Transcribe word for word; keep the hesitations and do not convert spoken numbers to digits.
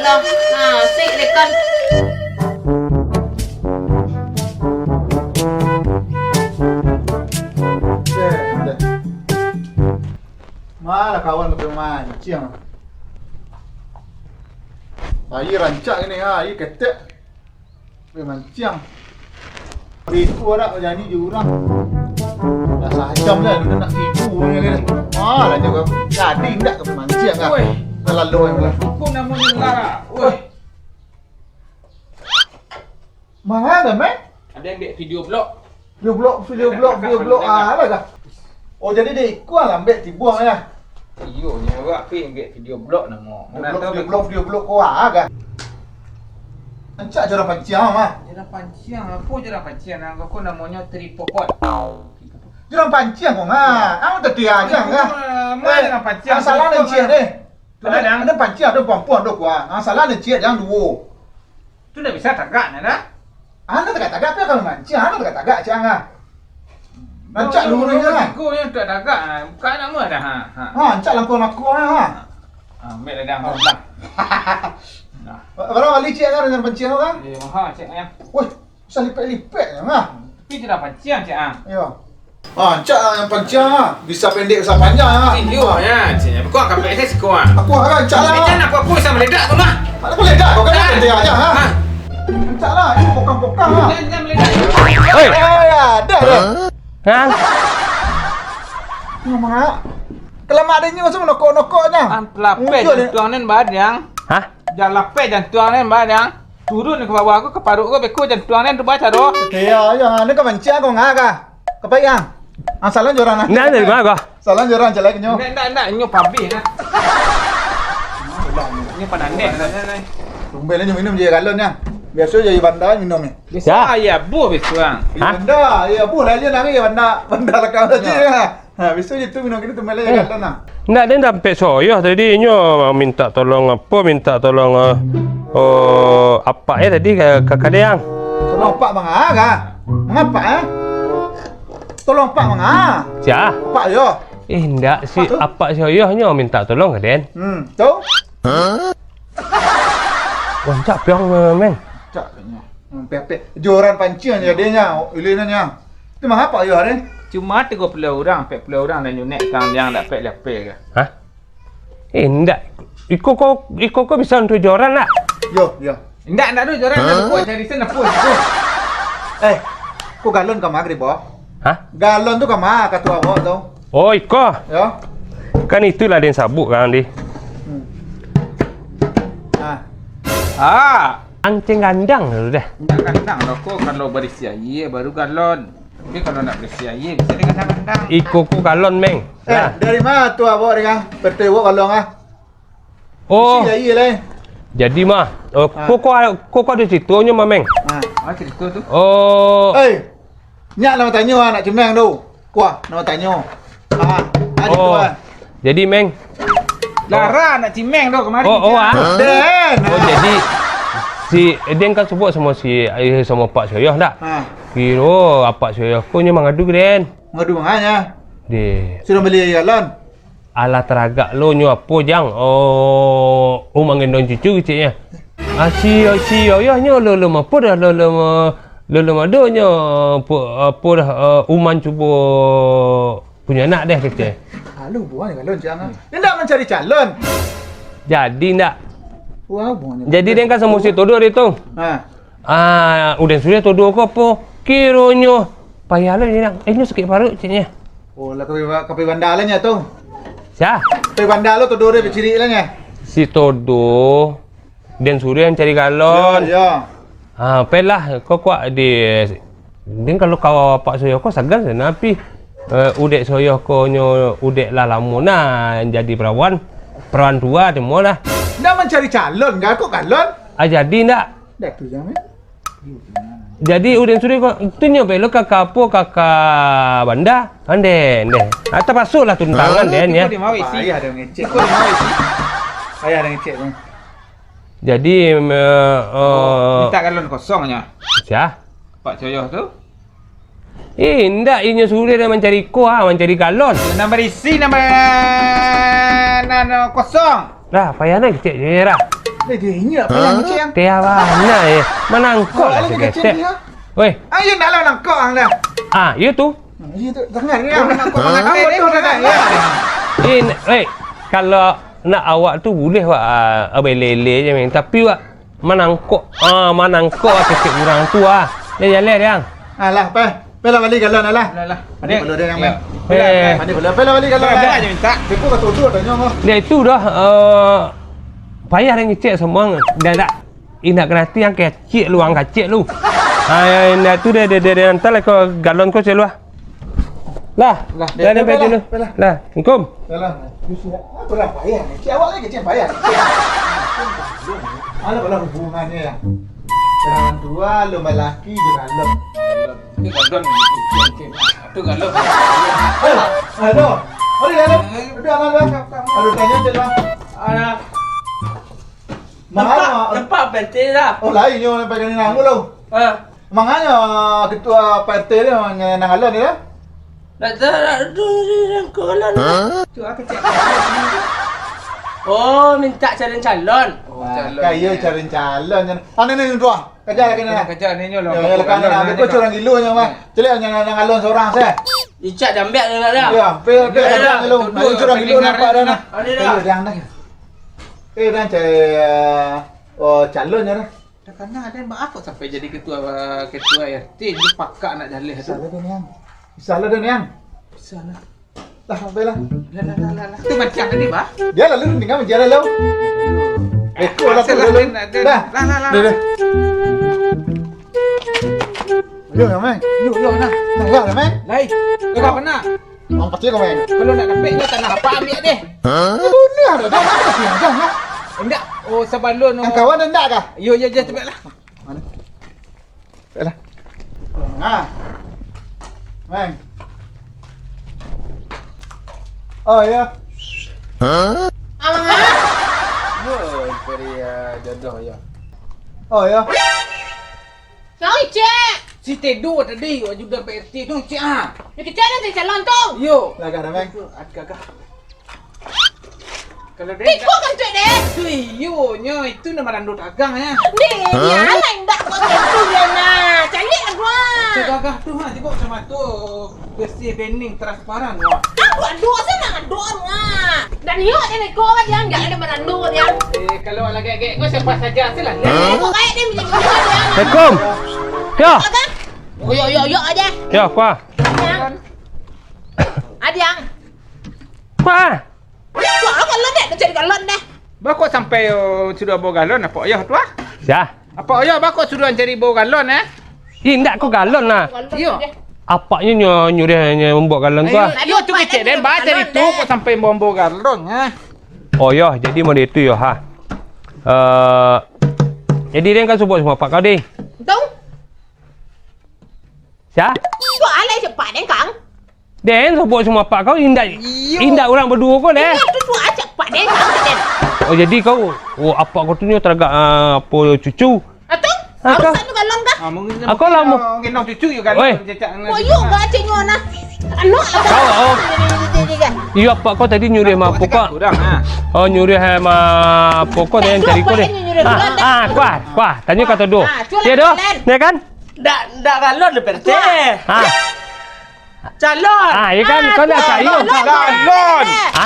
Ha, sik, lekon. Malah kawan ka pai manciang. Aia rancak ni, ha, aia ketek. Pai manciang. Beko dak bajanji jo urang. Dah sajam lah, dah nak tibo ni. Ah, lah nyo jadi indak ka pai manciang kah? Weh. Dah lalu lah. Ko namonyo lara. Weh. Manga dah, Mek? Ado ambiak video blog. Video blog, video blog, video blog, ah, lah kah? Oh, jadi dek iko lah ambiak tibuang lah. Iyo, nyo awak pi ambiak video blog namo. Video blog, video blog, video blog ko ah, kah? Rancak jo urang panciang mah. Jo urang panciang, apo jo urang panciang? Nan ko namonyo tripod. Jo urang panciang ko, ha. Ang tadi aja, kah? Eh, masalah nan ciek deh. Tu ado, ado panciang, ado pampuang, ado kuah. Masalah nan ciek, jan duo. Tu ndak bisa tagak, nah, dah. Anak tagak-tagak, apa kalau manciang? Anak tagak-tagak, ciek, ah. Rancak luruih, kan? Tigo yang tak tagak, ah. Bukan nama dah, ha, ha. Ha, rancak langkau-langkau, ha. Ah, ambiak lah dah, ha. Nah. Bara bali ciek, kan, dengan panciang tu, kan? Eh, maha ciek, ya. Weh, bisa lipek-lipek, ya, ha. Tapi tu dah panciang, ciek, ah. Iyo. Ah, rancak lah nan panciang, ah. Bisa pendek, bisa panjang, ah. Iyo, ya, ciek. Kau angkat pek saya siko, ah. Aku harap rancak lah. Ikan apa-apa bisa meledak tu, mah. Mana meledak? Kau kan pendek aja, ha? Rancak lah, ini pokang-pokang, ha. Jangan, jangan meledak. Hei! Eh, ada, ada. Hah? Nama, ha? Kelamak dia ni masa nokok-nokoknya. Antlapeh jantuang ni, Mbak, yang. Hah? Jan lapeh jantuang ni, Mbak, yang. Turun ka bawah ko, ka paruik ko, beko jantuang ni, tu baca doh. Iyo, iyo, ni ka manciang ko, ngah ka. Ka pai, ang. Ang salam jo urang nah. Nah, dari ma ko? Salam jo urang, jalai ka nyo. Ndak, ndak, ndak, nyo pabih nah. Nyo panandeh nah, nah, nah. Tumben nyo minum je galon nyo. Biaso je banda minum ni. Biaso aia buah biaso, ang. Hah? Banda, aia buah lah je nang aia banda, banda lakang tadi, ha. Ha, biaso je tu minum kini tumben lah je galon nah. Ndak, den tampek soyoh tadi, nyo minta tolong apo, minta tolong, eh, oh, apak eh tadi ka, ka, ka den. Tolong apak manga ka? Manga apak, eh? Tolong apak manga? Sia? Apak yo. Eh, ndak, si apak si oyoh nyo minta tolong ka den. Hmm, tu? Rancak piang, Meng. Rancak nyo. Hmm, pek-pek. Joran panciang jadinyo, ilinyo. Tu manga apak yo, Rin? Cuma tigo puluah urang, ampek puluah urang nan nyunek tang yang dak pek lapeh ka. Hah? Eh, ndak. Iko ko, iko ko bisa untuak joran ndak? Yo, yo. Ndak, ndak ado joran, ndak ado buah, cari sen, ndak buah. Eh, ko galon ka ma, Gribo? Hah? Galon tu ka ma, ka tu awak tu. Oh, iko? Yo. Kan itulah den sabuk kan, di. Hmm. Ah. Ah. Anceng gandang tu dah. Ndak gandang doh ko, kalau barisi aia baru galon. Tapi kalau nak barisi aia, bisa dengan gandang. Iko ko galon, Meng. Eh, dah. Dari ma tu awak dengan petai awak galon ah? Oh. Isi aia lai. Jadi mah, oh, ah. Ko, ko, ko, ko ado ceritonyo mah, Meng. Ah. Ah, cerito tu. Oh. Eh. Nyak lah tanyo anak cemeng tu. Kuah, nak tanyo. Ah, ah, oh. Jadi, Meng. Lara nak cimeng tu kamari. Oh, oh, ah. Den. Oh, jadi si Eden kan subuak samo si, eh, samo Pak Soyoh ndak? Ha. Kiro Apak Soyoh ko nyo mangadu ka Den. Mangadu manganya? Deh. Sudah bali galon. Alah taragak lo nyo apo, Jang? Oh, oh manggendong cucu keciknyo. Ah, si, si Yoyoh nyo lo, lo apo dah, lo, lo, lo, lo ado nyo, apo, apo dah, eh, Uman cubo punyo anak deh, kecek. Alah, hubungan dengan lo, Jang, ah. Dia nak mencari calon. Jadi ndak? Wah, hubungannya. Jadi dia kan samo si Todo dia tu. Ha. Ah, Udan Surya Todo ko apo? Kironyo payah lo, dia nak, eh, nyo sakik paruik, keceknyo. Oh, lah ka pai, ka pai banda lah nyo tu. Sia? Ka pai banda lo, Todo dia bacirik lah nyo. Si Todo. Den Surya mancari galon. Yo, yo. Ha, pailah, ko kuak di, den kalau kawa Apak Soyoh ko sagan sana, tapi, eh, Udek Soyoh ko nyo Udek lah lamo nah jadi perawan, perawan tua timo lah. Ndak mancari calon ka, kok galon? Ah, jadi ndak? Ndak tu, Jang, eh. Jadi Udan Surya ko, tu nyo belo kaka apo, kaka banda, kan den, den. Ah, tapaso lah tunangan den, ya. Iko di mawik si. Payah dah ngecek. Iko di mawik si. Payah dah ngecek tu. Jadi, me-, eh, minta galon kosong nyo. Sia? Pak Coyoh tu. Eh, indak, inyo suruh dia mancari ko, ah, mancari galon. Nan barisi, nan ba-, nan, nan kosong. Dah, payah nah kecek je dah. Eh, dia inyo apa yang kecil yang? Teh abah, nah, eh. Manangkok lah si ketek. Weh. Ah, iyo, nak lah manangkok ang dah. Ah, iyo tu. Hmm, iyo tu. Jangan, ya, manangkok, manangkok. Ah, bodoh dah, ya. Eh, weh, kalau nak awak tu boleh, wak, ah, eleh-eleh je, men. Tapi, wak, manangkok, ah, manangkok lah ketek urang tu, ah. Dia jaleh, dia. Alah, peh. Peh lah bali galon, alah. Alah, alah. Ade, dek, balua dia yang, ya, main. Eh. Ade, balua. Peh lah bali galon, alah. Ade aja minta. Dia pun kata utuh, tanya mah. Dia itu dah, eh, payah dia ngecek semua. Dia tak, indak kerati yang kecek lu, ang kacek lu. Ah, yang indak tu dia, dia, dia, dia hantar lah ke galon kau, cek lu, ah. Lah, lah, dah, dah, dah, dah, dah, dah, dah, dah. Lah, assalamualaikum. Salam. Yusi, apa lah payah ni? Cik awak lagi cik payah. Alah, alah hubungannya ya. Orang tua, lo malaki je galon. Itu galon. Itu galon. Eh, aduh. Aduh, galon. Aduh, aduh, aduh. Aduh, tanya je lah. Alah. Mahal, tempat, mahal. Tempat penting lah. Oh, lain nyo, nampak kena nanggung lo. Ah. Manganyo ketua P R T tu manganyo nang alun tu? Nak tahu, nak tu, ni, nang kolan tu. Hah? Tu aku cek. Oh, minta calon-calon. Oh, calon. Kayo calon-calon. Anu ni, dua. Kaja lagi ni. Kaja ni, nyo lah. Ya, ya, lepas ni, nak ambil kau curang gilo nyo, mah. Celiak nyo nang alun seorang, seh. Icak dah ambil dah, dah. Ya, pe, pe, ya, curang gilo. Nak curang gilo nampak dah, nah. Ada dah. Kayo dah, dah. Eh, dah cari, eh, oh, calon nyo dah. Takana ado yang baa kok sampai jadi ketua, ketua R T, jadi pakak anak jaleh tu. Salah dah, Niang. Salah dah, Niang. Salah. Lah, sampai lah. Lah, lah, lah, lah, lah. Tu mancang tadi, bah? Dia lalu tinggal mancang lalu. Eko lah tu lalu. Dah. Lah, lah, lah. Dah, dah. Yo, yo, man. Yo, yo, nah. Nah, yo, man. Lai. Kau nak? Ang pasti kau main. Kalau nak dapek nyo tanah apak ambiak deh. Hah? Bunuh dah, dah, dah, dah, dah, dah. Indak. Oh, sabalun, oh. Ang kawan indak kah? Yo, yo, yo, cepatlah. Mana? Cepatlah. Ha. Main. Oh, ya. Hah? Alah. Yo, cari, ah, jodoh, yo. Oh, ya. Sorry, Cik. Si Tedo tadi, ajudan Pak R T tu, Cik, ah. Yo, kecek lah, Cik, calon tu. Yo. Lah, agak dah, Bang. Agak, agak. Kalau dia Iko tak kan, Cik, deh? Tu iyo nyo, itu nama rando dagang, ya. Deh, hah? Dia lah indak kau tentu, dia nah. Caliak lah gua. Cik gagah tu, ha, cuba macam tu. Bersih, bening, transparan, wah. Kan buat doa, saya nak doa, wah. Dan iyo, dia neko, dia nggak ada merandau, dia. Eh, kalau lagi agak, kau siapa saja, sih lah. Hah? Kok kayak dia macam gitu, dia. Assalamualaikum. Yo. Apa? Oh, yo, yo, yo aja. Yo, kuah. Adiang. Adiang. Kuah. Kuah, galon deh, cari galon deh. Bah, kok sampai, oh, sudah bawa galon, apa ayah tu, ah? Sia? Apa ayah, bah, kok sudah cari bawa galon, eh? Ih, indak ko galon lah. Iyo. Apaknyo nyo nyuruh nyo mambawa galon tu, ah. Iyo, tu kecek den, bah, cari tu, kok sampai mambawa galon, ah. Oh, yo, jadi model itu, yo, ha. Eh, jadi den kan subuah samo apak kau, deh. Betul. Sia? Buat alai cepat den, Kang. Den, sobok samo apak kau indak, iyo, indak urang baduo ko, deh. Indak tu, buat cepat den, Kang, den. Oh, jadi kau, oh, apak kau tu nyo taragak, ah, apo, cucu? Atau? Atau? Harus anu galon kah? Ah, mungkin aku lah mau gendong cucu yo galon. Oi. Cecak. Oh, yo, gak cek nyo nah. Anu lah. Kau, oh. Iyo, apak kau tadi nyuruh ma apo kau? Kurang, ha. Oh, nyuruh, eh, ma apo kau, den, cari kau, deh. Ah, ah, kuah, kuah. Tanyo kau tu. Ah, cuba lah, doh. Yo kan? Ndak, ndak galon deh, P R T. Ha. Calon. Ah, iyo kan, kau nak calon. Calon. Ha?